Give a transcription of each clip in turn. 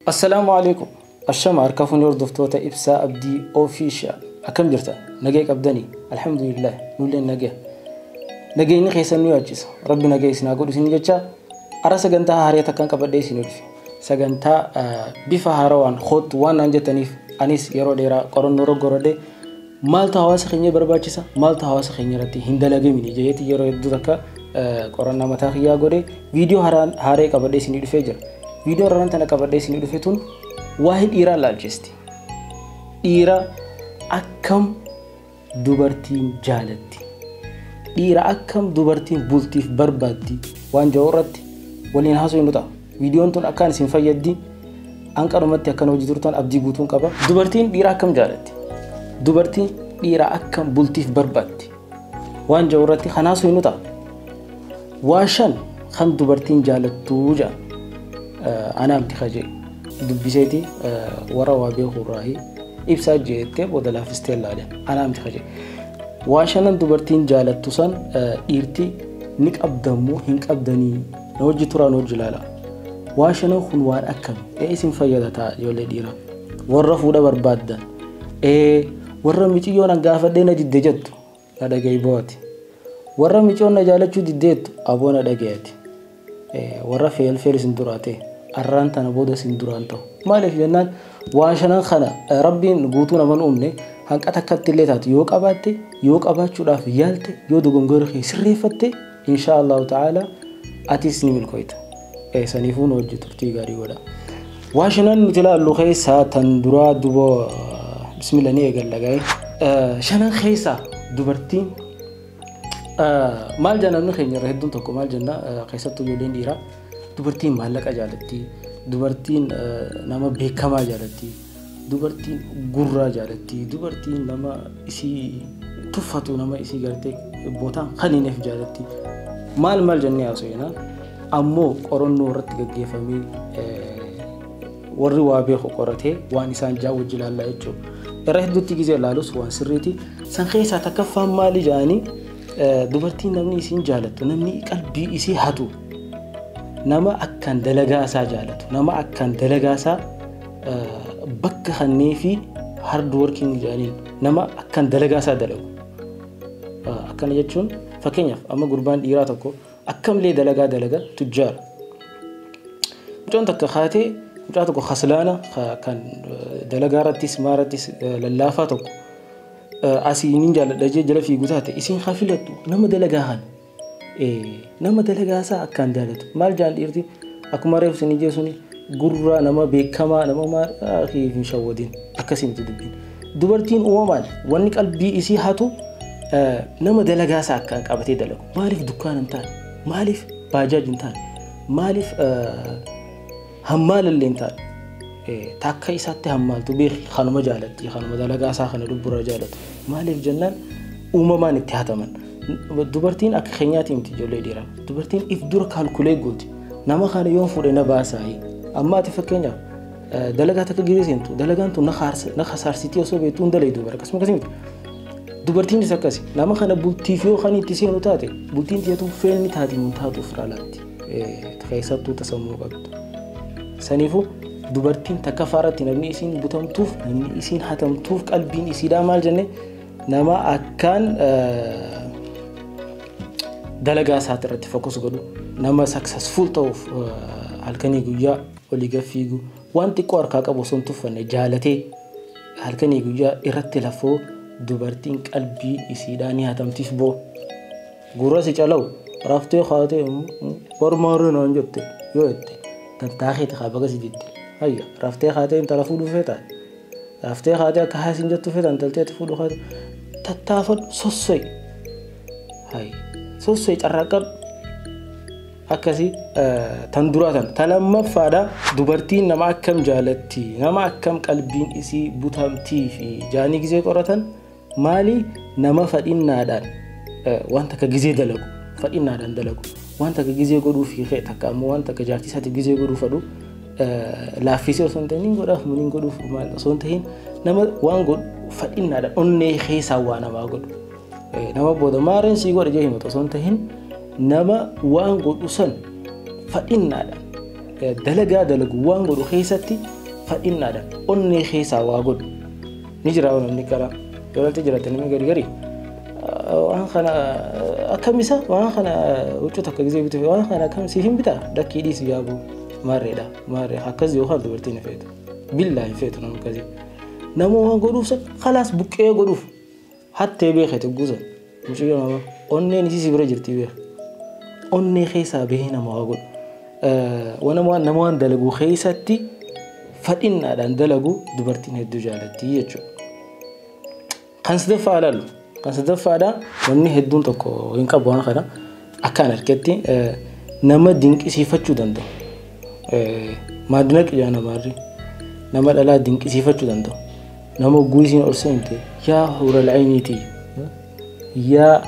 Assalaamu alaikum. Ashama harka fuunee hordoftoota Ibsaa Abdii Official. Akkam jirtan? Nagee qabdanii? Alhamdulillah. Nulleen nagee. Nageenyi keessan nu yaachisa. Rabbi nagee isin haa godhu isin jecha ara sagantaa haaraa takkaan qabadhee isin dhufe. Sagantaa bifa haarawaan kootu waan naan jettaniif anis yeroo dheeraa qorannoo roggorodhee maaltu hawaasa keenya barbaachisa, maaltu hawaasa keenya irratti hin dalagamine jeeti yeroo hedduu takka qorannaa mataa kiyyaa godhee viidiyoo haaree qabadhee isin dhufee jira. Viidiyoo haaraan tana qabadhee isin dhufe tun waa'ee dhiiraa laalchisti. Dhiira akkam dubartiin jaalatti, dhiira akkam dubartiin bultiif barbaaddi waan jiru irratti waliin haasoo hin ta'a. Viidiyoon tun akkaan isin fayyaddi, hanqadhumatti akkan hojii turtan abdii guutuun qaba. Dubartiin dhiira akkam jaalatti, dubartiin dhiira akkam bultiif barbaaddi waan jiru irratti kan haasoo hin ta'a. Waa shan kan dubartiin jaalattuu jedhan anaamti kajee dubbiseeti warra waa beeku irraahi ibsaa jettee booda laaffistee ilaale anaamti kajee. Waa shanan dubartiin jaalattu san dhiirti ni qabdammoo hin qabdanii na hojii turaa na hojii ilaala. Waa shanan kun waan akkami isin fayyada ta'a ijoollee dhiiraa warra fuudha barbaaddan warra miciyyoon an gaafadhee na didde jettu na dhaga'i bo'aati. Warra miciyyoon na jaalachuu diddeettu aboo na dhaga'ati. Warra feel feel isin duraa ta'e arraan tana booda isin duraan ta'u. Maaliif jennaan waan shanan kana rabbiin guutuu naman uumne hanqa takkatti illee taatu yoo qabaatte, yoo qabaachuudhaaf yaalte, yoo dogongora kee sirreeffatte insha Allahu ta'ala atis ni milkooyta. Saniifuu nu hojii turtii gaarii godha. Waa shanan nuti ilaallu keessaa tan duraa duba bismillah ni eegalla gaa'e. Shanan keessaa dubartiin maal jenna namni keenya irra hedduun tokko maal jenna keessattuu ijoolleen dhiiraa dubartiin maallaqa jaalatti, dubartiin nama beekamaa jaalatti, dubartiin gurraa jaalatti, dubartiin nama isii tuffatu, nama isii gartee bootaan kaniineef jaalatti. Maal maal jennee haasofna ammoo qorannoo irratti gaggeeffamee warri waa beeku qoratee waan isaan jaa wajji ilaallaa jechuudha. Irra hedduutti gizee ilaalus waan sirriiti. San keessaa takkaffaan maali jedhanii dubartiin namni isiin jaalattu, namni qalbii isii hatu, nama akkaan dalagaa isaa jaalatu, nama akkaan dalagaa isaa bakka kannee fi hard working jedhaniin nama akkaan dalagaa isaa dalagu. Akkana jechuun fakkeenyaaf amma gurbaan dhiiraa tokko akkamillee dalagaa dalaga tujjaara. Mucaan takka kaatee mucaa tokko haslaana kan dalagaa irrattis maarattis lallaafaa tokko asii nin jaaladha jee jala fiigu taate isiin haa filattu nama dalagaa kana. Nama dalagaa isaa akkaan jaalatu. Maal jaan dhiirti akkuma reefu isin jeesuni gurraa nama beekamaa nama maal hin shawwadin akkasii miti dubbiin. Dubartiin uumamaan wanni qalbii isii hatu nama dalagaa isaa akkaan qabatee dalagu. Maaliif dukkaana hin taane? Maaliif baajaaj hin taane? Maaliif hammaalallee hin taane? Takka isaatti hammaaltu beeki kanuma jaalatti, kanuma dalagaa isaa kana lubburra jaalatu. Maaliif jennaan uumamaan itti hataman. Dubartiin akka keenyaati miti ijoollee dhiiraa. Dubartiin if dura kaalkulee gooti. Nama kana yoon fuudhe na baasaayi. Amma ati fakkeenyaaf dalagaa takka gizee seentu dalagaan tun na kasaarsitii osoo beektuu hin dalaydu bara akkasuma akkasii miti. Dubartiinis akkasi nama kana bultiif yoo kan itti seenu taate bultiin tiyyatu feelni taati mun taatu ofirraa laatti. Keessattuu tasammuu qabdu. Saniifuu dubartiin takka faaratti namni isiin butamtuuf namni isiin hatamtuuf qalbiin isiidhaa maal jenne nama akkaan dalagaa isaati irratti fokus godhu, nama successful ta'uuf halkanii guyyaa olii gad fiigu, waan xiqqoo harkaa qabu osoo hin tuffanne jaalatee halkanii guyyaa irratti lafoo dubartiin qalbii isiidhaa ni hatamtiif boo. Gurra si calawu raftee kaatee barmaaree naan jette yoo jette tantaakeeti haa baga si didde. Hayya raftee kaatee intala fuudhuu feetaa? Raftee kaatee akka haasiin jettu feetaa intaltee ati fuudhuu kaatee tattaafadhu sosso'i. Hayya sosso'i carraaqqadhu. Akkasii tan duraa tan ta lammaffaadha dubartiin nama akkam jaalatti, nama akkam qalbiin isii butamtii fi jaanii gizee qoratan maali nama fadhinnaadhaan waan takka gizee dalagu, fadhinnaadhaan dalagu, waan takka gizee godhuu fi takka ammoo waan takka jaartii isaatiif gizee godhuu fadhu laaffisee osoo hin ta'in niin godhaaf moo niin godhuuf maal osoo hin ta'in nama waan godhu fadhinnaadhaan onnee keessaa waa namaa godhu. Nama booda maareen sii godha jee himatu osoo hin ta'in nama waan godhu san fadhinnaadhaan dalagaa dalagu waan godhu keessatti fadhinnaadhaan onnee keessaa waa godhu ni jira. Namni karaa yoo laaltee jiraate namni gari gari waan kana akkam isa waan kana huccuu takka gisee bituuf waan kana akkam siif hin bitaa dakkii dhiisi yaabuu maarreedha maarree akkas yookaan dubartiin hin feetu billaa hin feetu nama akkasii nama waan godhuuf san khalaas buqqee godhuuf hattee beekete guusan mucayyoo nama onneen isii si bira jirti beeka onnee keessaa bahee nama waa godhu nama waan dalagu keessatti fadhinnaadhaan dalagu dubartiin hedduu jaalatti jechuudha. Kan sadaffaa ilaallu kan sadaffaadha namni hedduun tokko hin qabu waan kana akkaan harketti nama dinqisiifachuu danda'u. Maadina qiyyaa namaarri nama dhalaa dinqisiifachuu danda'u. Nama guisiin ol seente yaa huural ayniitii yaa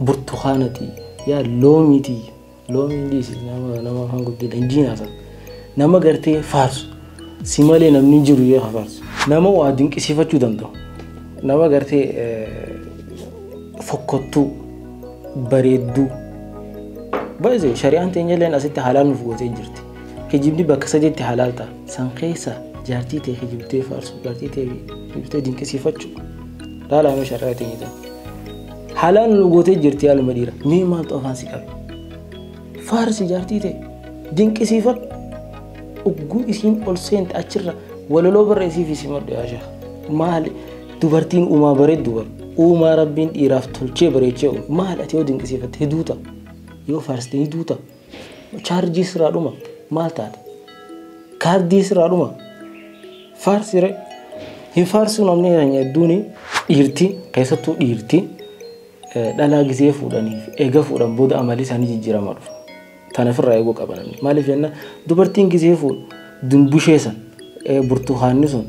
burtukaanatii yaa loomiitii loomiin dhiisi nama afaan guddina injiinaa sana nama gartee faarsu si malee namni jiru yoo faarsu nama waa dinqisiifachuu danda'u. Nama gartee fokkottuu bareedduu baay'ee shari'aan teenya illeen asitti halaal nuuf gootee jirti. Kijibni bakka sadiitti halaal ta'a. San keessa jaartii ta'e kijibtee faarsu jaartii ta'e kijibtee dinqisiifachuu laalame shari'aa teenya ta'a. Halaal nu gootee jirti yaaluma dhiira mee maaltu afaan si qabe faarsi jaartii ta'e dinqisiifadhu ugguu isiin ol seente achirra walaloo barreessiif si maddu yaa sheekh maali dubartiin uumaa bareeddu bar uumaa rabbiin dhiiraaf tolchee bareechee uume maal ati yoo dinqisiifatte hiduuta yoo faarsite hiduuta chaarjii siraa dhuma maal taate kaardii siraa dhuma faarsire hin faarsuu namni hedduun dhiirti keessattuu dhiirti dhalaa gisee fuudhaniif eega fuudhan booda amalli isaanii jijjiiramaa dhufa. Tana ofirraa eeguu qaba namni. Maaliif jennaan dubartiin gisee fuudhu dumbushee san burtukaanni sun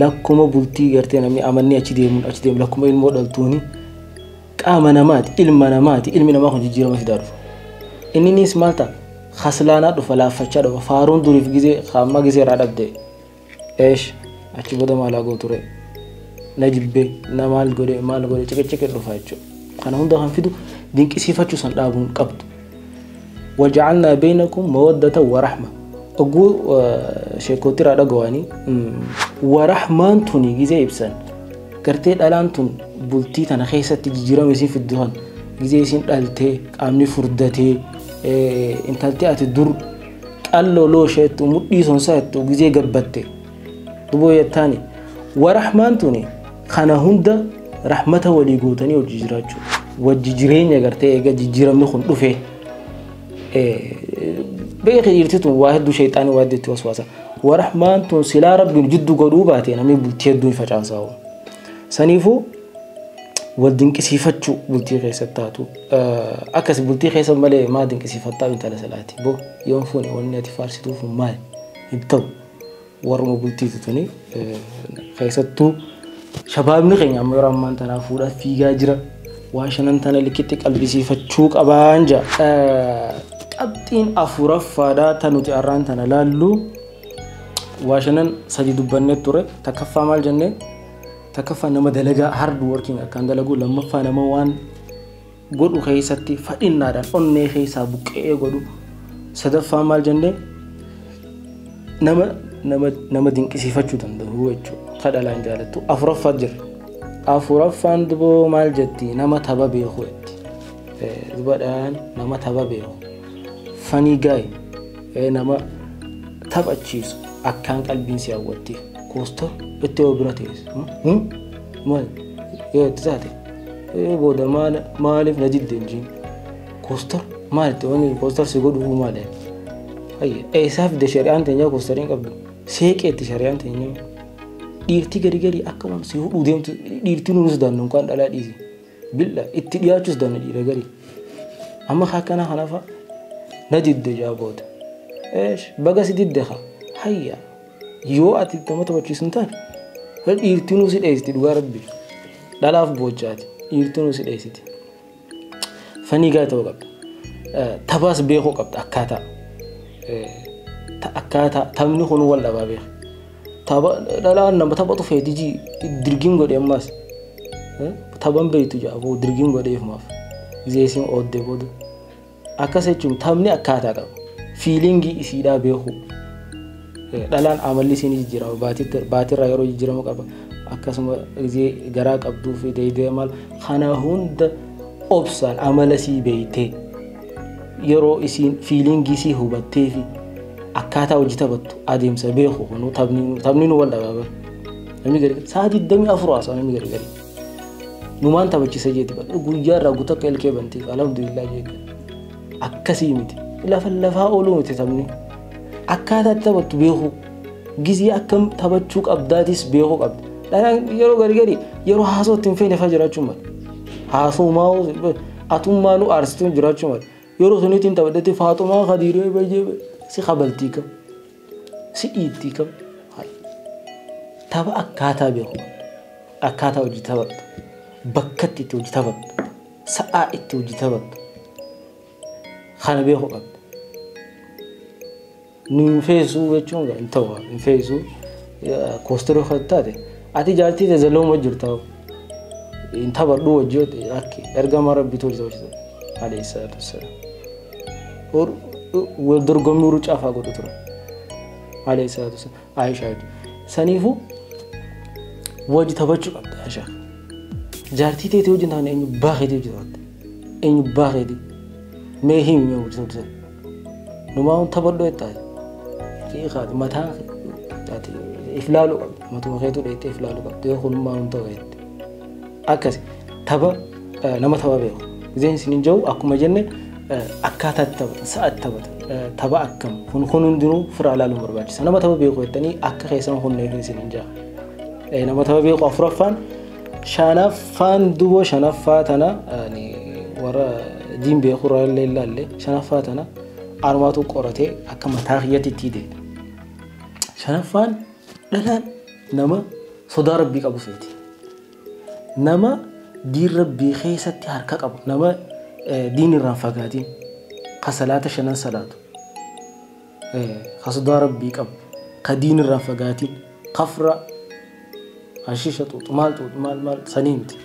lakkuma bultii gartee namni amanni achi deemuun achi deemu lakkuma ilmoo dhaltuuni qaama namaati ilma namaati ilmi namaa kun jijjiirama fidaa dhufa. Inninis maal ta'a haslaanaa dhufa laaffachaa dhufa faaruun duriif gisee qaama gisee irraa dhabde eesh achi booda maalaa gooture na jibbee na maal godhe ciqiciqe dhufa jechuudha. Kana hunda kan fidu dinqisiifachuu san dhaabuun qabdu. Waja'alnaa beeynakum mawaddatan wa rahma. Oguu sheekootti irraa dhaga'anii warahmaan tuni gisee ibsan gartee dhalaan tun bultii tana keessatti jijjiirama isiin fiddu kan gisee isiin dhaltee qaamni furdatee intaltee ati dur qalloo loosheettu mudhii sonsaattu gisee gabbatte duboo jettaani warahmaan tuni kana hunda rahmata walii gootanii hojii jiraachuu wajji jireenya gartee eega jijjiiramni kun dhufee beekee dhiirti tun waa hedduu shayxaanii waa hedduutti waswaasa. Warahmaan tun silaa rabbiin jiddu godhuu baate namni bultii hedduu hin facaasaa'u. Saniifuu wal dinqisiifachuu bultii keessatti taatu akkas bultii keessa malee maa dinqisiifattaa intala salaati boo yoon fuune wanni ati faarsituuf maali hin ta'u warruma bultiitu tuni keessattuu shabaabni keenya amma yeroo ammaan tanaa fuudhaa fiigaa jira waa shanan tana likitti qalbisiifachuu qabaan jaa. Qabxiin afuraffaadhaa tan nuti har'aan tana laallu waa shanan sadi dubbannee ture takkaffaa maal jennee takkaffaa nama dalagaa hard working akkaan dalagu lammaffaa nama waan godhu keessatti fadhinnaadhaan onnee keessaa buqqee godhu sadaffaa maal jennee nama dinqisiifachuu danda'u jechuudha kadhalaan jaalattu afuraffaa jira afuraffaan duboo maal jetti nama tapha beeku jetti dubadhaan nama tapha beeku funny guy nama taphachiisu akkaan qalbiin si hawwatti koostor itti yoo bira teessu maal yoo itti taate booda maaliif na didde hin jiin koostor maalitti wanni koostor si godhu maali hayya eessaaf fide shari'aan teenyaa koostoriin qabdu seeqeetti shari'aan teenyaa dhiirtii gadi gadi akka waan si hudhuu deemtu dhiirtii nuus daannu kan dhalaa dhiisi billa itti dhiyaachuus daannu dhiira gadi amma akkana kanafa na didde jaaboota eesh baga si didde haa hayya yoo ati nama taphachiisu hin taane dhiirtii nuus dheessiti dhugaa rabbi dhalaaf boojjaati dhiirtii nuus dheessiti fanii gaa ta'uu qabda taphaas beekuu qabda akkaataa akkaataa taphni kun wal dhabaa beeka tapha dhalaan nama taphatu feetijii dirgiin godhe ammas taphan beektu jaaboo dirgiin godheef maaf gisee isiin ooddee booda akkas jechuun taphni akkaataa qaba Feelingii isiidhaa beeku. Dhalaan amalli isiin jijjiirama baatirraa yeroo jijjiiramu qaba. Akkasuma garaa qabduu fi deebi'ee maal kana hunda obsaan amala sii beeytee yeroo isiin feelingii sii hubattee fi akkaataa hojii taphattu adeemsa beeku kunu taphni nu wal dhabaa. Namni gari sa'a 24 haasa'a namni gari gari. Numaan taphachiisa jeeti guyyaa irraa guutuu akka ilkee bantiif alhamdulillah jeeti. Akkasii miti lafa lafaa ooluu miti taphni. Akkaataa itti taphattu beeku gizii akkam taphachuu qabdaatis beekuu qabda. Dhalaan yeroo gari gari yeroo haasoo ittiin feene fa'aa jiraachuu mala. Haasoo atummaa nu aarsituun jiraachuu mala. Yeroo sun ittiin taphadhatti Faaxumaa Kadiiree baay'ee si kabaltii kam si dhiittii kam tapha akkaataa beeku qabda. Akkaataa hojii taphattu bakkatti itti hojii taphattu sa'aa itti hojii taphattu kana beekuu qabda. Nu feesuu jechuun hin ta'u hin feesuu koostiroo kan taate ati jaartii ta'e zalooma jirta hin taphadhu hojii akki ergama rabbiitu hojii taphachiisa. Alayhi salaatu wassalaam. Wal dorgommii rucaa fa'aa godhu ture. Alayhi salaatu wassalaam. Aayishaa saniifuu wajji taphachuu qabda Aayishaa. Jaartii teetii wajjin taane eenyu baakeetii hojii taphatte. Eenyu baakeetii mee himi mee hojii taphatte. Numaan taphadhu jettaa. Hiikaati mataan ati if laaluu qabda. Matuma keetuu dheettee if laaluu qabda. Yoo kunummaa hin ta'u jette. Akkasi tapha nama tapha beeku. Gizeen isin hin jiru akkuma jenne akkaataa itti taphatan sa'a itti taphatan tapha akkam kun hundinuu fira ilaaluun barbaachisa. Nama tapha beeku jettanii akka keessan hunneef isin hin jaa. Nama tapha beeku afuraffaan shanaffaan duboo shanaffaa tana warra diin beeku irraa illee ilaalle shanaffaa tana armaatu qoratee akka mataa kiyyatti itti hidhe. Shanaffaan dhalaan nama sodaa rabbii qabu feeti. Nama diin rabbii keessatti harka qabu nama diin irraan fagaatiin ka salaata shanan salaatu ka sodaa rabbii qabu ka diin irraan fagaatiin kafra hashiisha xuuxu maal xuuxu maal maal sanii miti.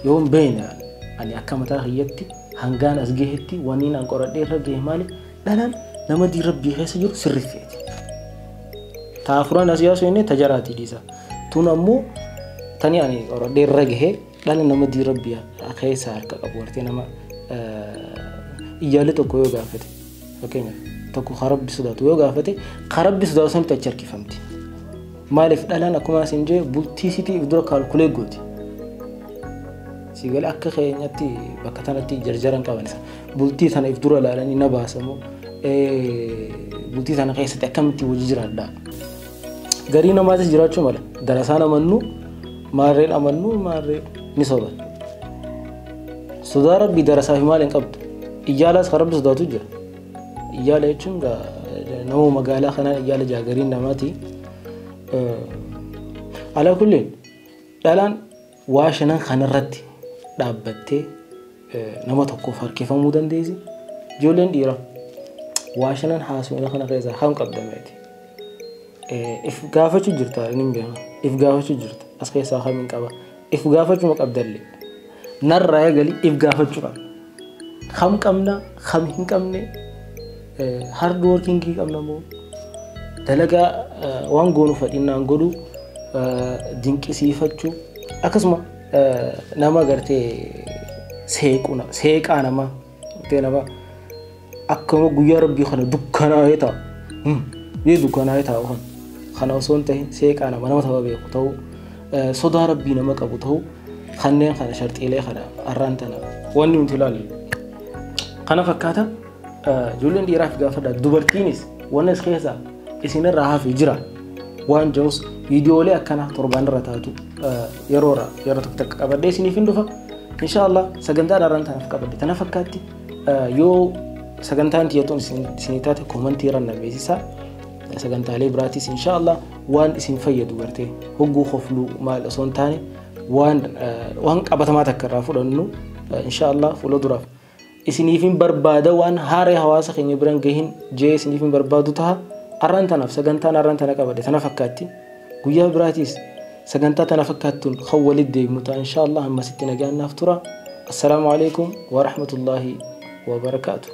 Yoo hin beekne ani akka mataa kiyyatti hangaan as gahetti waniin an qoradhee irra gahe maali dhalaan nama diin rabbii keessa jiru sirri feeti. Taafuran as yaasu inni tajaraatii dhiisa. Tun ammoo tani ani qoradhee irra gahe dhala nama diin rabbii keessa harka qabu wartee nama iyyaalee tokko yoo gaafate fakkeenyaaf tokko ka rabbi sodaatu yoo gaafate ka rabbi sodaatu sanitti achi harkifamti. Maaliif dhalaan akkuma isin jee bultii siitiif dura kaalkulee gooti. Siigalee akka keenyatti bakka tanatti jarjaran qaban isa bultii sana if dura ilaalanii na baasamu bultii sana keessatti akkamitti hojii jiraadha. Garii namaatis jiraachuu mala darasaan amannu maarreen amannu maarree ni soban. Sodaa rabbii darasaa fi maal hin qabdu. Iyyaalaas kan rabbi sodaatu jira. Iyyaala jechuun nama magaalaa kanaan iyyaala jaagariin namaati. Alaa kulliin dhalaan waa shanan kanarratti dhaabbattee nama tokkoof harkifamuu dandeessi. Ijoolleen dhiiraa waa shanan haasawaa kana keessaa kam qabdameeti. If gaafachuu jirta inni hin beekaa. If gaafachuu jirta as keessaa kam hin qaba. If gaafachuu qabdallee narraa eegali if gaafachuu qabna. Kam qabna kam hin qabne hard workingii qabna moo dalagaa waan goonu fadhinnaan godhu dinqisiifachuu akkasuma nama gartee seequna seeqaa nama gartee nama akkuma guyyaa rabbii kana dukkanaa'ee taa'u yoo dukkanaa'ee taa'u kana kana osoo hin ta'in seeqaa nama nama tapha beeku ta'uu sodaa rabbii nama qabu ta'uu kanneen kana sharxiilee kana arraan tana wanni nuti ilaallu. Kana fakkaata ijoolleen dhiiraaf gaafadha dubartiinis wanni as keessaa isinirraa hafe jira waan jirus viidiyoolee akkanaa torbaan irra taatu yeroo yeroo tokko tokko qabadhee isiniif hin dhufa. Inshaallah sagantaan arraan tanaaf qabadhe tana fakkaatti yoo sagantaan tiyyatuun isinii taate koomantii irra na beeksisaa. Sagantaalee biraatis inshaallah waan isin fayyadu gartee hogguu hofluu maal osoo hin taane waan qabatamaa takka irraa fudhannu inshaallah fuula duraaf isiniif hin barbaada waan haaree hawaasa keenya biraan gahin jee isiniif hin barbaadu ta'a. Arraan tanaaf sagantaan arraan tana qabadhe tana fakkaatti guyyaa biraatis sagantaa tana fakkaattuun kan walitti deemnu ta'a inshaallah ammasitti nagaan naaf tura. Assalaamu alaikum wa rahmatullaahi wa barakaatuh.